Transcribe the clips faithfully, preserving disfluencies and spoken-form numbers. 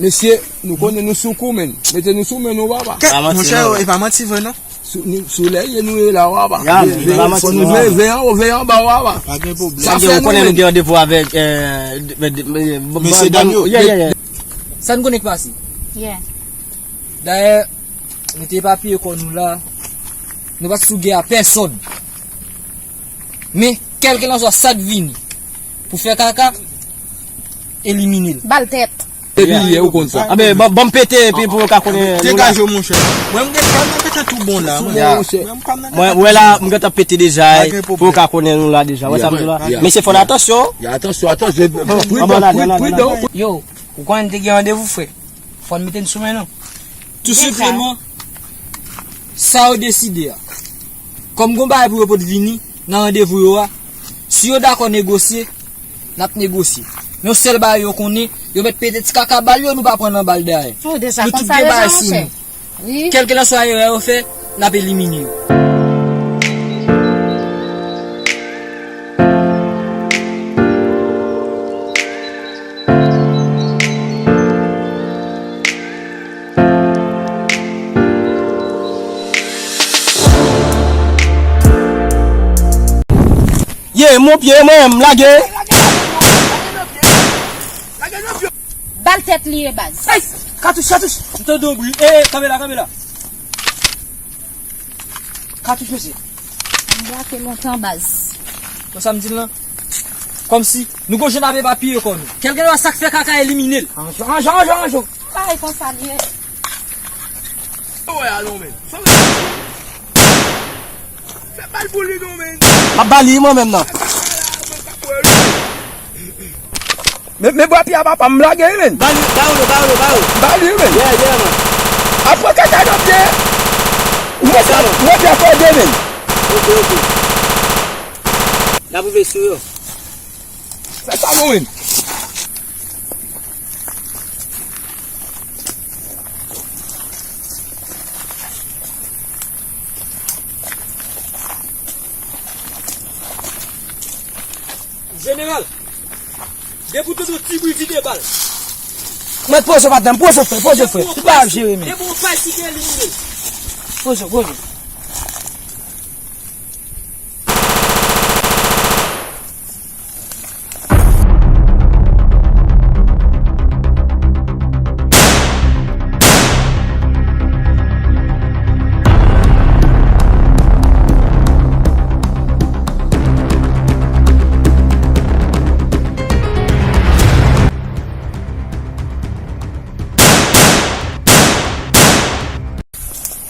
Mesye, nou konnen nou sou kou, menn. Mete nou sou men nou, papa. Kèt, monchè, e pa manti vre, non. Sou, nou, sou lè ye nou ye la, papa. Ya, men, e pa manti, non. Fò nou veye, veye anwo, veye anba, papa. Pa gen pwoblèm. Sa fè nou, ou konnen nou gen randevou avèk, eh, mesye dam yo. Yeah, yeah, yeah. Sa n konnen k pase. Yeah. Dayè, nou te epapiye kò nou la, nou pa t sou gè a pèsonn. Men, kèlkelanswa sa k vini pou fè kaka, elimine l. Ba l tèt. Epi, ye, ou konn sa. A ben, ban, ban m pete, epi pou yo ka konnen nou la. Degaje w, monchè. Mwen, m gen, mwen, m pete tou bon la, mwen. Ya. Mwen, m pa nan... Mwen, wè la, m gentan pete deja, pou yo ka konnen nou la deja. Wè sa m di w la? Ya. Mesye, fò n atansyon. Ya, atansyon, atansyon. Pridan, pridan. Yo, ou konnen n te gen randevou, frè. Fò n mete n sou men nou. Tou senpleman, sa yo deside a. Kòm gon bagay pou yo pot vini nan randevou yo a, si yo dakò negosye, n ap negosye. Men yon sèl bagay yo konnen, yo mèt pete ti kaka bal yo, nou pa pran nan bal dayè. Nou tout gen bagay sou nou. Kèlkelanswa erè yo fè, n ap elimine yo. Ye, mon pye, mwen, m lage. Ba l tèt li ye, baz. Ay! Katouch, katouch! M tande yon bri. E, e, kanpe la, kanpe la. Katouch, mesye. M brake lontan, baz. Wè sa m di l lan? Kòmsi nou gon jan n ap epapiye kò nou. Kèlkelanswa sa k fè kaka, elimine l. Anjan, anjan, anjan, anjan. Bagay konsa l ye. Sa w wè a non, men? Sa w wè? Fè bal pou li non, men. M ap ba li mwen menm nan. Fè bal la, mwen pa kwè li. Men, men bwa pye a papa, m lage wi, men. Ba li, ba yo, ba yo, ba yo. M ba li wi, men. Yeah, yeah, man. Apre kaka nan pye. Ou mete, ou mete akòde, men. Ok, ok. N ap rive sou yo. Fè sa non, men. Jeneral, depi w tande yon ti bri, vide bal. Mwen poze w, patnè m, poze w, frè, poze w, frè. Ou pa ap jere, men. Depi w fè, si te elimine. Poze w, poze w.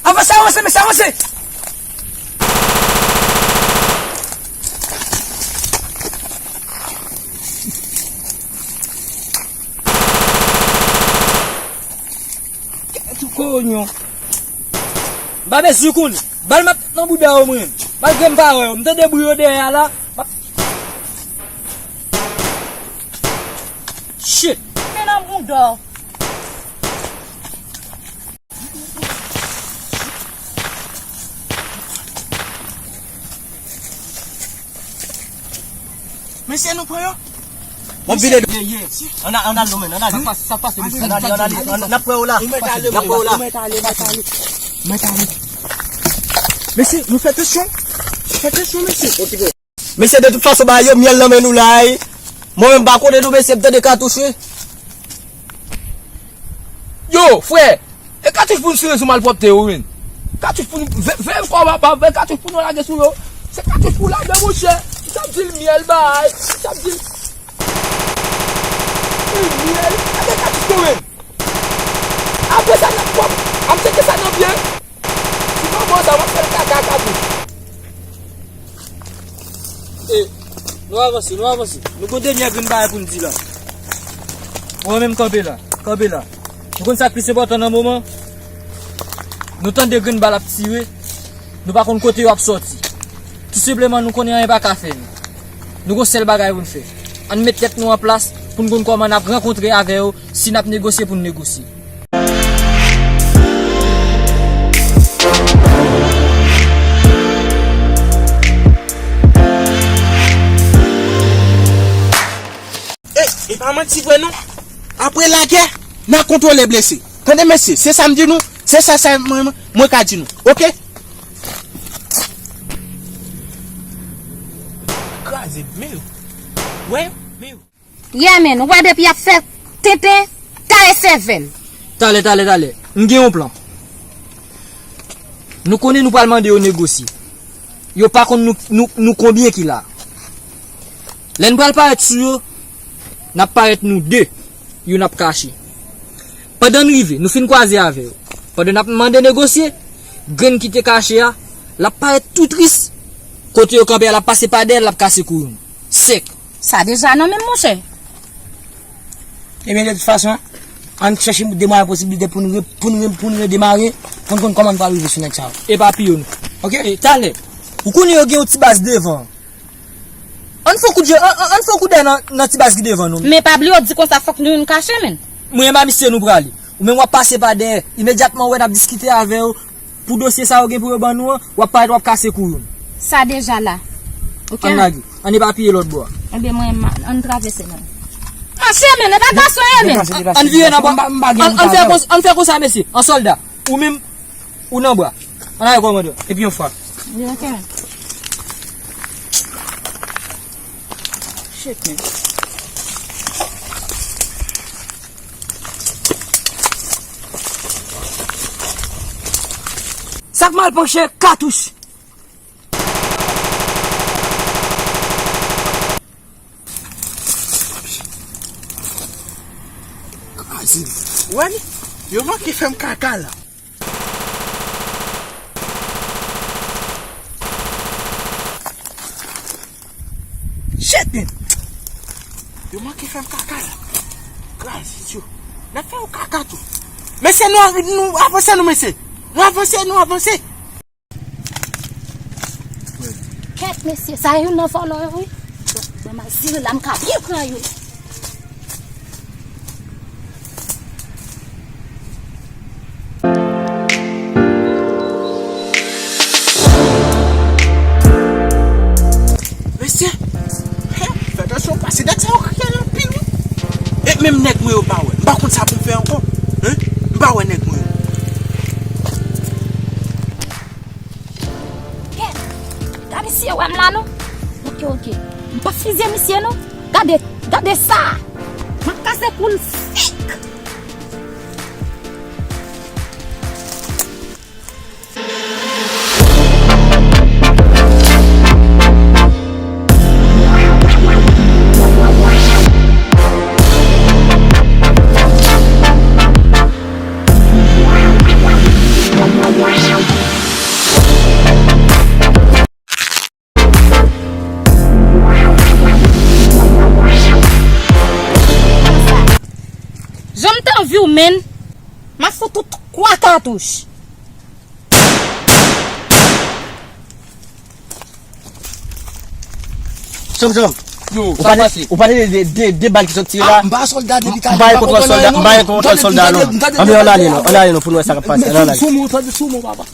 Avanse, avanse, mesye, avanse! Kèt ou konyon. M pa bezwen konnen. Bal m ap nan bouda yo mwen. Malgre m pa wè yo. M tande bri yo dèyè a la. M ap... Shit. Men nan bouda w. Mesye, nou pran yo? Bon, vide. Ye, ye. Ann al, ann al, non, men, ann ale. Sa pase, sa pase, mesye. Ann ale, ann ale. Ann, n ap pran yo la. N ap pran yo la. Ou mèt ale, ou mèt ale, ou mèt ale. Mesye, nou fè tansyon. Fè tansyon, mesye. Mesye, de tout fason, bagay yo, myèl nan men nou la, wi. Mwen menm, m pa konnen non, mesye, m tande katouch, wi. Yo, frè, e katouch pou n siren sou malpwòpte yo, wi, men. Katouch pou n ve-, veye kò w, papa, veye katouch pou nou lage sou yo. Se katouch pou lage, monchè. Misye ap di l myèl, bay. Misye ap di l, e myèl. Gade katouch nou, men. Apre sa, n ap pwòp. Ap tcheke sa nan pye. Sinon, bon, sa w ap fè l kaka, katouch. E, nou avanse, nou avanse. Nou gon dènye grenn bagay pou n di la. Mwen menm, kanpe la, kanpe la. Nou konn sa k plis enpòtan nan moman? Nou tande grenn bal ap tire, nou pa konn kote yo ap sòti. Tou senpleman, nou konnen anyen pa ka fè nou. Nou gon sèl bagay pou n fè. Ann met tèt nou an plas pou n konn kòman n ap rankontre avè yo, si n ap negosye pou n negosye. E, e pa manti vre non. Apre lagè, N a kontwole blese. Tande mesye, se sa m di nou, se sa, sa mwen, mwen, mwen ka di nou. Oke? Kraze, men yo. Wè, men yo. Yeah, man, ou wè depi y ap fè tenten, kale sèvèl. Talè, talè, talè. M gen yon plan. Nou konnen nou pral mande yo negosye. Yo pa konn nou, nou, nou konbyen ki la. Lè n pral parèt sou yo, n ap parèt nou de. Youn ap kache. Pandan n rive, nou fin kwaze avè yo. Pandan n ap mande negosye, grenn ki te kache a, l ap parèt tou tris. Kote yo kanpe a, l ap pase pa dèyè, l ap kase kou youn. Sèk. Sa deja non menm, monchè. Ebyen, de tout fason, ann chèche de mwayen posibilite pou n re-, pou n re-, pou n redemare, pou n konn kòman n pral rive sou nèg sa yo. Epapiye nou. Oke? E, talè, ou konnen yo gen yon ti baz devan. Ann fè yon kout je, ann, ann, ann fè yon kout dèyè nan, nan ti baz ki devan nou. Men pa bliye, w di konsa fòk nou youn kache, men. Mwen e Mamisye nou prale. Ou menm w ap pase pa dèyè. Imedyatman w wè n ap diskite avè yo, pou dosye sa yo gen pou yo ban nou an, w ap parèt, w ap kase kou youn. Sa deja la. Oke. Ann lage. Ann epapiye lòt bò a. Ebyen, mwen, m a, ann travèse non. Mache, men, e pa gason ye, men. Ann vire nan bò. Ann, ann fè konsa, ann fè konsa, mesye. An sòlda. Ou menm, ou nan bwa. Ann ale, kòmandan. Epi yon fwa. Wi, oke. Shit, men. Sa k mal panche, katouch. Kraze. Wè li? Yo manke fè m kaka la. Shit, men. Yo manke fè m kaka la. Kraze yo. N ap fè yo kaka tou. Mesye, nou, nou avanse nou, mesye. Nou avanse, nou avanse. Kèt, mesye, sa youn nan vòlò yo, wi. Bon, m al sere la, m ka byen pran yo. Mesye, fè tansyon, pase nèg sa yo kriye anpil, wi. E menm nèg mwen yo pa wè. M pa konn sa pou m fè ankò. Hein? M pa wè nèg mwen yo. Kèt! Gade si yo wè m la non. Oke, oke. M p ap fizye misye non. Gade, gade sa! M ap kase kou l sèk! Jan m t anvi w, menn. M ap fout ou twa katouch. Chanm, chanm. Yo, ou sa pale, pase? Ou pale de, de, de, de bal ki sot tire la. Ah, m pa sòlda depi talè. M pa gen kontwòl sòlda, m pa gen kontwòl sòlda non. Anben, ann ale non, ann ale non pou n wè sa k ap pase. Ann ale. Sou mo, tande sou mo, papa.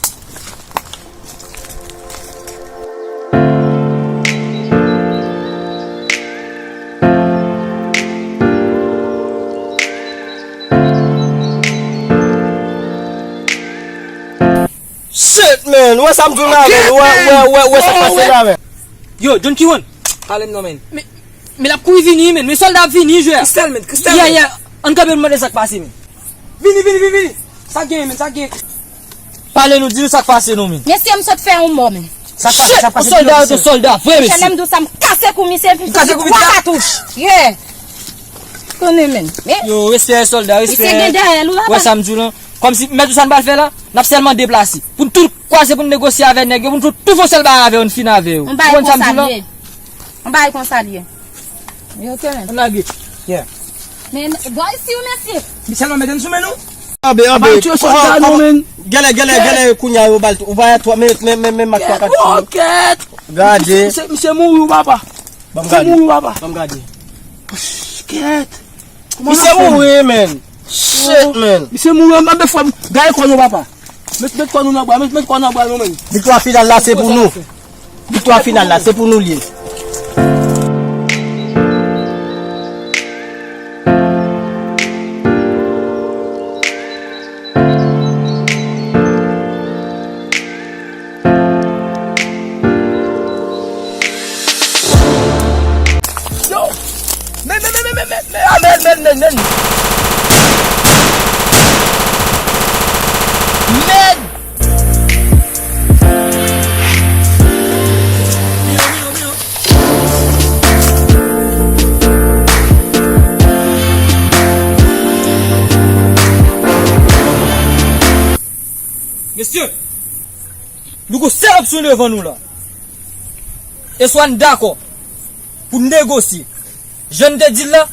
Shit, man! Ou wè sa m di w la, man? Ou wè, ou wè, ou wè, ou wè sa k pase la, man? Yo, John Kiwan. Pale m non, man. Men, men l ap kouri vini, man. Men sòlda ap vini, jwè. Kristal, man. Kristal, yeah, man. Yeah. Ann kanpe, nou mande sa k pase, man. Vini, vini, vini, vini. Sa k genyen, man, sa k genyen. Pale nou, di nou sa k pase nou, man. Mesye, m sot fè yon mò, man. Sa k pase, sa k pase? Yon sòlda, yon sòlda, vre, mesye. Lè m di w sa, m kase kou misye, epi m fouti twa katouch. Yeah. Konnen, man. Yo, respè, sòlda, respè. Misye gen dèyè l, wi, papa. Wè sa m di w lan. Kòmsi, mèt ou sa n pral fè la, n ap sèlman deplase. Pou n tou kwaze, pou n negosye avè nèg yo, pou n tou, tou fè yon sèl bagay avè yo, n fin avè yo. Ou konn sa m di w lan? Yon bagay konsa l ye. Yon bagay konsa l ye. Yo, oke, man. Ann lage. Yeah. Men, bò isi w, mesye. Misye, nou mete n sou men nou. Anbe, anbe. Kòman, kòman, genlè, genlè, genlè, kounye a yo ba l, ou ba l twa, men, men, men, men, mak twa kat. Kèt, kèt. Gade. Misye, misye mouri, wi, papa. Ban m gade. Misye mouri, papa. Ban m gade. Kèt. Misye mouri, man. Shit, man. Misye mouri, anbe frè m. Gaye kò nou, papa. Met, met kò nou nan bwa, met, met kò nan bwa nou, man. Viktwa final la, se pou nou. Viktwa final la, se pou nou l ye. Mèd! Mesye, nou gon sèl opsyon devan nou la. E swa n dakò pou n negosye, jan n te di l la,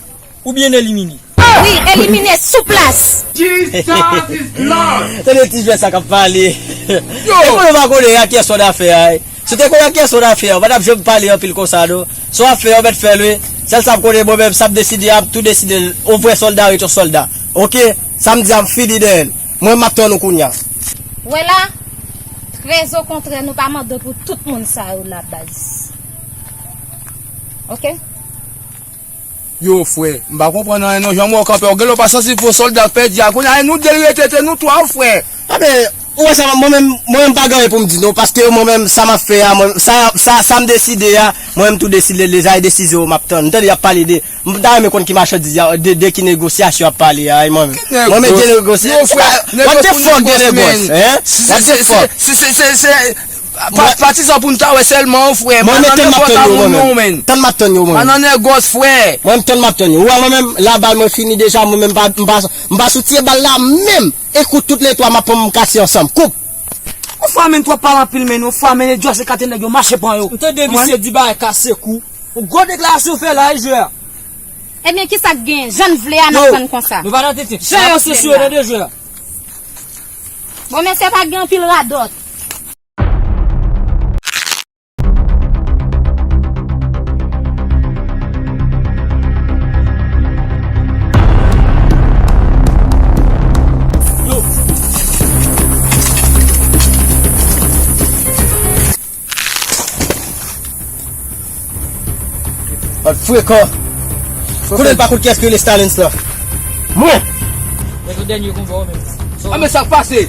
oubyen n elimine. Wi, elimine sou plas. Jesus is Lord. Tande ti jwè sa k ap pale. Yo! E konnen w pa konnen a kiyès w afè a, wi. Si w te konnen a kiyès w afè a, w pa t ap janm pale anpil konsa, non. Si w ap fè, w mèt fè l, wi. Sèl sa m konnen, mwen menm, sa m deside a, m ap tou deside l. Yon vrè sòlda rete yon sòlda. Oke? Sa m di a, m fini dèyè l. Mwen, m ap tann ou kounye a. Wè la, trè okontrè, nou pa mande pou tout moun sa yo la, baz. Oke? Yo, frè, m pa konprann anyen non, jan m wè w kanpe, w genlè w pa santi fò sòlda pèdi a, kounye a, e nou de l rete, te nou twa, frè. A ben, ou wè sa, mwen menm, mwen menm pa gen anyen pou m di non, paske mwen menm, sa m ap fè a, mwen, sa, sa, sa m deside a, mwen menm tou deside l deja, e desizyon yo m ap tann. M tande y ap pale de, m ta renmen konn ki machandiz y a, de, de ki negosyasyon y ap pale a, mwen menm. Mwen menm, de negosye, yo, frè, what the fuck de negòs, hein? What the fuck? Se, se, se, se, se, Pa-, patizan pou n ta wè sèlman, frè. Mwen menm, tann m ap tann yo, mwen menm. Tann m ap tann yo, mwen menm. Pa nan negòs, frè. Mwen menm, tann m ap tann yo. Ou wè mwen menm, la bal mwen fini deja, mwen menm, m pa, m pa, m pa sou tiye bal la menm. Ekout, tout le twa, m ap pran m kase ansanm. Koup. Ou fè men twòp pale anpil, men ou fè men e djòs ekate nèg yo, mache pran yo. M tande misye di bagay kase kou. Yon gwo deklarasyon fè la, e jwè a. Ebyen, kisa k gen? Jan n vle a, n ap tann konsa. Nou pa nan tenten. Jan yo vle la. Tande jwè a. Bon, mesye, pa gen anpil radòt. Al frekan. Konnen l pa konn kiyès ki rele Stalins la. Mwen! Mwen se dènye konba w menm. A men sa k pase?